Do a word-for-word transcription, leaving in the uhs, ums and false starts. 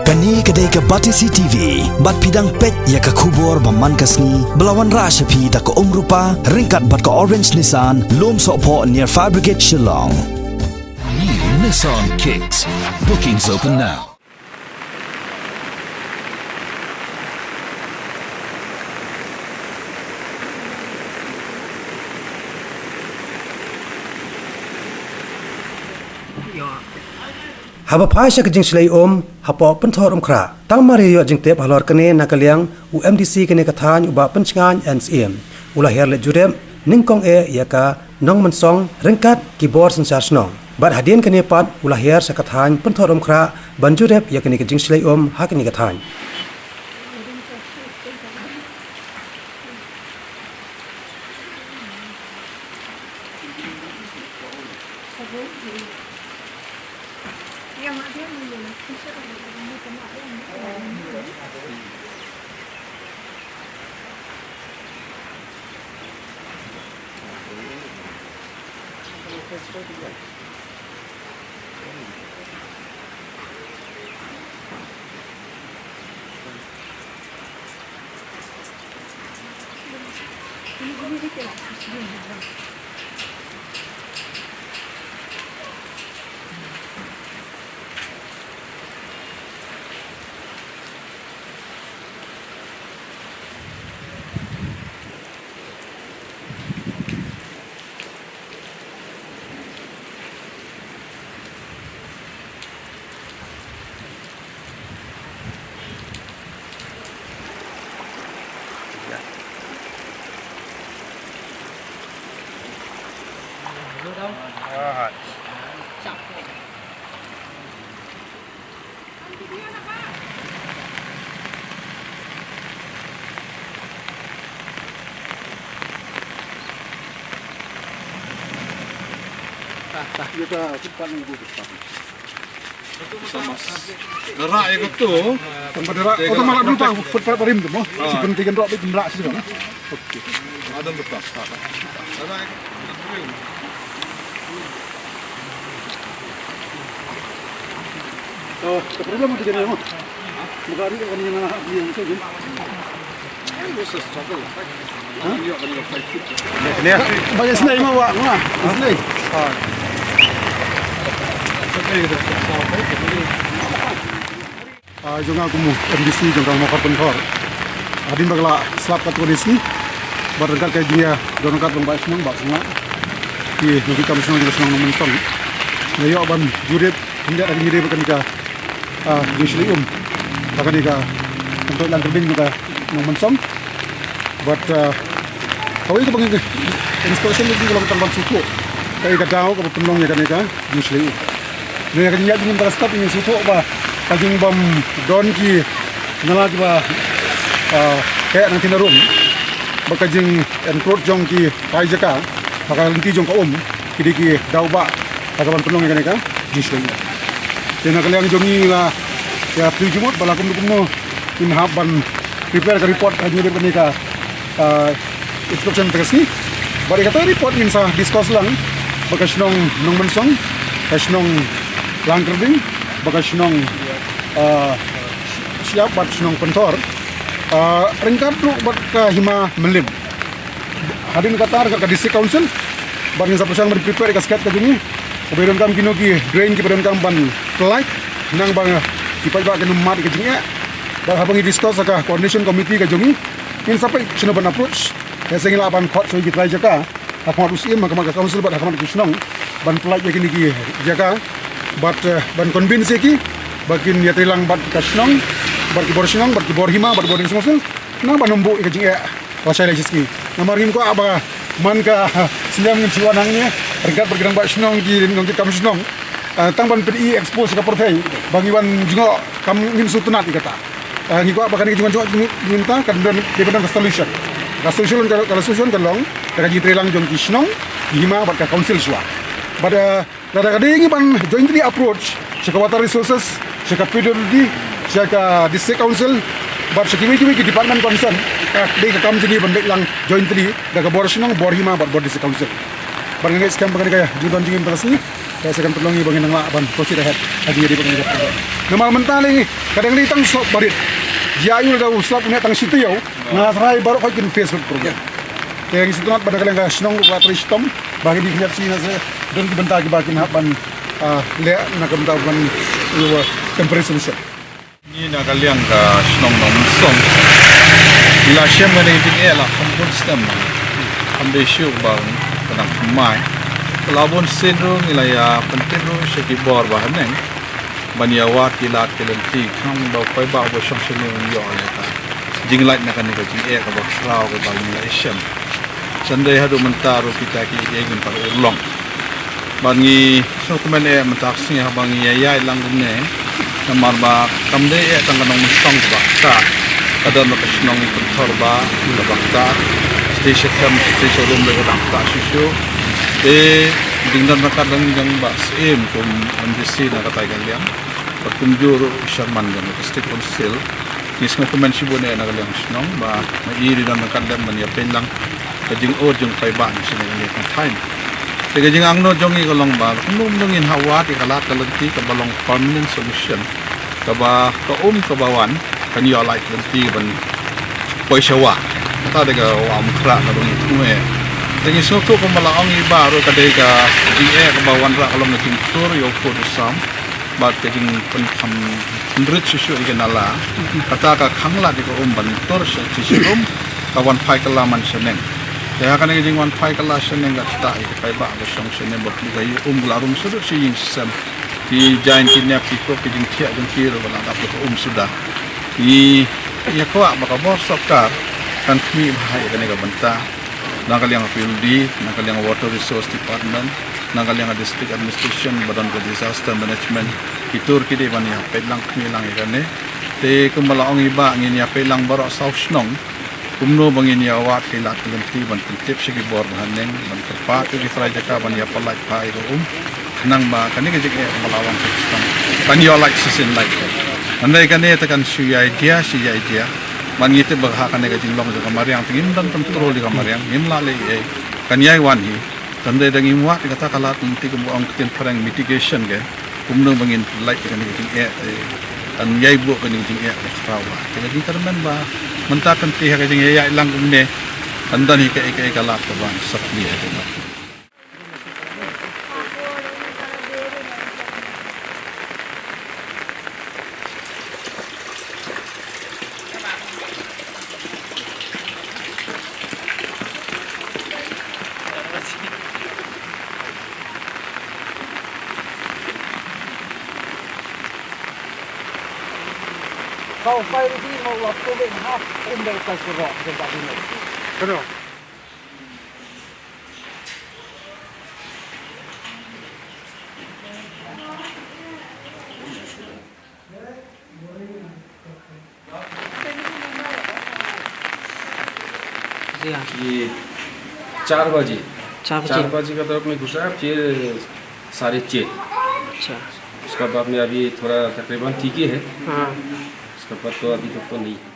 Kane ka dei ka Batesi T V, bad phi dang peit ïa ka khubor ba man ka sngi, ba la wanrah sha phi da ka Umrupa, ryngkat bad ka Orange Nissan, Lumsohphoh near Fire Brigade Shillong. New Nissan Kicks. Bookings open now. Haba phai sha ka jingshlei um hapoh Pynthor Umkhrah, tang mar ïoh jingtip halor kane na ka liang u M D C kane ka thaiñ u Bah Pynshngaiñ N Syiem, u la hiar leit jurip nyngkong eh ïa ka Nongmynsong ryngkat ki bor synshar shnong. Bad hadien kane pat u la hiar sha ka thaiñ Pynthor Umkhrah ban jurip ïa kane ka jingshlei um ha kane ka thaiñ. Ka rak ïa ka tu. Tempat rak, oh, tempat rak dulu, Pak. Footpath barim tu mo. Ah. Si penting kan rak, bikin rak sini, Pak. Okey. Ada betul. Ada. Oh, ke problem tu jadi mo. Bukan ni kan yang nak dia tu. It was a struggle. Hah? Banyak sendiri mau buat, mana? Sendiri. Ah, jong nga kum u M D C jong ka Mawkhar Pynthor. Hadien ba ka la slap katto katne sngi, bad ryngkat ka jingïadon ryngkat jong Bah Shnong, Bah Shnong, ki nongtrei kam shnong jong ka shnong Nongmynsong, nga ïoh ban jurip khyndiat ha ka jingïadei bad kane ka, ah, jingshlei um ha kane ka kyntoit lang kyrding jong ka Nongmynsong. Bad, ah, kawei kaba nga inspection ka long tang ban sngewthuh kaei ka daw kaba pynlong ïa kane ka jingshlei um. Nangta ka jingïaid jingim ba ka stad, ngin sngewthuh ba ka jingbym don ki nala kiba, ah, keh nangtei narum, bad ka jing-encroach jong ki trai jaka ha ka lynti jong ka um, ki dei ki daw ba ha kaban pynlong ïa kane ka jingshlei um. Te na ka liang jong ngi, la ïa pyrshang jingmut ba la kumno kumno ngin hap ban prepare ka report ha jingïadei bad kane ka, ah, inspection mynta ka sngi. Bad ïa kata ka report ngin sa discuss lang bad ka shnong Nongmynsong, ka shnong Langkyrding, bad ka shnong, ah, Shyiap bad shnong Pynthor, ah, ryngkat ruh bad ka Hima Mylliem. Hadien kata ryngkat ka District Council, bad ngin sa pyrshang ban prepare ïa ka sketch ka jong ngi, kaba ïadonkam kino ki drain kiba donkam ban pyllait, khnang ba ki paidbah kin ym mad ïa ka jingeh. Bad haba ngi discuss ha ka coordination committee ka jong ngi, ngin sa peit shano ban approach. Hynrei ngi lah ban khot shuwa ïa ki trai jaka ha khmat u Syiem, ha khmat ka council bad ha khmat ki shnong ban pyllait ïa kine ki jaka. Bad, eh, ban convince ïa ki ba kin ïatrei lang bad ka shnong, bad ki bor shnong, bad ki bor hima, bad bor district council, khnang ban ym buh ïa ka jingeh lashai lashisngi. Namar ngim kwah ba man ka snem ngin shu wan hangne ryngkat bad ki rangbah shnong, ki nongtrei kam shnong, ah, tang ban pyni expose ka pyrthei ba ngi wan jngoh kam, ngim sngewtynnat ïa kata. Ah, ngi kwah ba kane ka jingwan jngoh jingmut mynta kan don, dei ban don ka solution. Ka solution ka, ka solution kan long da ka jingtrei lang jong ki shnong, ki hima bad ka council shuwa. Bad, ah, lada ka dei ngi ban jointly approach sha ka Water Resources, sha ka P W D, sha ka District Council, bad sha kiwei kiwei ki department concern, ka dei ka kam jong ngi ban beit lang jointly da ka bor shnong, bor hima bad bor District Council. Bad nga ngeit skhem ba kane ka jingdon jingim mynta ka sngi Sa kan pynlong ïa ba ngin nang lah ban proceed ahead. Hadien ba ngin nang. Namar mynta lei ka dang dei tang sop barit. Ïa u da u sop ne tang shi taïew. Nga tharai baroh khoit kin face with problem. Te ngi sngewthuh ba na ka liang ka shnong ruh ka la trei shitom ba ki dei khyndiat sien sa don ki bynta kiba kin hap ban, ah, leh na ka bynta ban, uh, temporary solution. Ngi na ka liang ka shnong Nongmynsong ngi la shem kane ka jingeh la kham bun snem. Kham dei shuh ba ka dang thymmai. Ka la bun sien ruh ngi la ïa pyntip ruh sha ki bor ba haneng ban ïa wad ki lad ki lynti khnang ba u paidbah uba shong shane un ïoh ïa ka jinglait na kane ka jingeh kaba khraw kaba ngi la ïashem. Hynrei haduh mynta ruh kita kiei kiei kim pat urlong. Bad ngi sngewkmen eh mynta ka sngi haba ngi ïa ïaid lang kumne. Namar ba kam dei eh tang ka Nongmynsong kaba ktah. Ka don ka shnong Kynthor ba kaba ktah. Station kam station room ba kaba ktah shuh shuh. Te jingdon ryngkat lang jong Bah Syiem kum M D C na katai ka liang. Bad kumjuh ruh u Chairman jong ka District Council. Ngi sngewkmen shibun eh na ka liang shnong ba ma i ri don ryngkat lem ban ïa peit lang ka jingud jong u paidbah ngi sha kane ka thaiñ. Te ka jingangnud jong ngi ka long ba kumno kumno ngin hap wad ïa ka lad ka lynti kaba long permanent solution, kaba ka um kaba wan kan ïoh lait lynti ban poi sha wah. Kata dei ka wah Umkhrah kaba ngi thmu eh. Te ngi sngewthuh kumba la ong i Bah ruh ka dei ka jingeh kaba wanrah ka long ka jingtur ïa u pud u sam. Bad ka jingpynkham pynrit shuh shuh ïa ka nala. Kata ka khanglad ïa ka um ban tur sha Chichirum ka wan phai kylla man shaneng. Te ha kane ka jingwan phai kylla shaneng ka ktah ïa ki paidbah ba shong shaneng ba pli ka ïa um ka la rung sudut sha ïing sha sem. Ki jaiñ ki nep ki kup ki jingthiah jong ki ruh ka la dap ïa ka um suda. Ngi ïa kwah ba ka bor sorkar kan khmih bha ïa kane ka bynta. Na ka liang P W D, na ka liang Water Resource Department, na ka liang District Administration, ba don ka Disaster Management, ki tur ki dei ban ïa peit lang khmih lang ïa kane. Te kumba la ong i Bah ngin ïa peit lang baroh saw shnong. Kumno ba ngin ïa wad ki lad ki lynti ban pyntip sha ki bor ba haneng, ban kyrpad ïa ki trai jaka ban ïa pynlait bha ïa ka um. Khnang ba kane ka jingeh ba la wan ka shnong kan ïoh lait shisien lait. Hynrei kane te kan shu ïai jia, shu ïai jia. Ban ngi tip ba ha kane ka jinglong jong ka mariang te ngim don control ïa ka mariang, ngim lah leh ei ei. Kan ïai wan hi. Tang dei da ngim wad ïa kata ka lad lynti kumba ong ktien phareng mitigation ke. Kumno ba ngin lait ïa kane ka jingeh te kan ïai buh kane ka jingeh ba khraw ba. Te ka jingkyrmen ba mynta kan te ha ka jingïaid lang kumne kan don hi kaei kaei ka lad ka ban sap ni ha ka. Kau pai di mau waktu deh ha, um deh pas kerok, deh tak dino. Kerok. जी हाँ। ये चार बजे। चार बजे। चार बजे का तरफ में घुसा है, फिर साढ़े छः। अच्छा। उसका बाद में अभी थोड़ा तकरीबन ठीक ही है। हाँ। उसका बाद तो अभी तक तो नहीं है।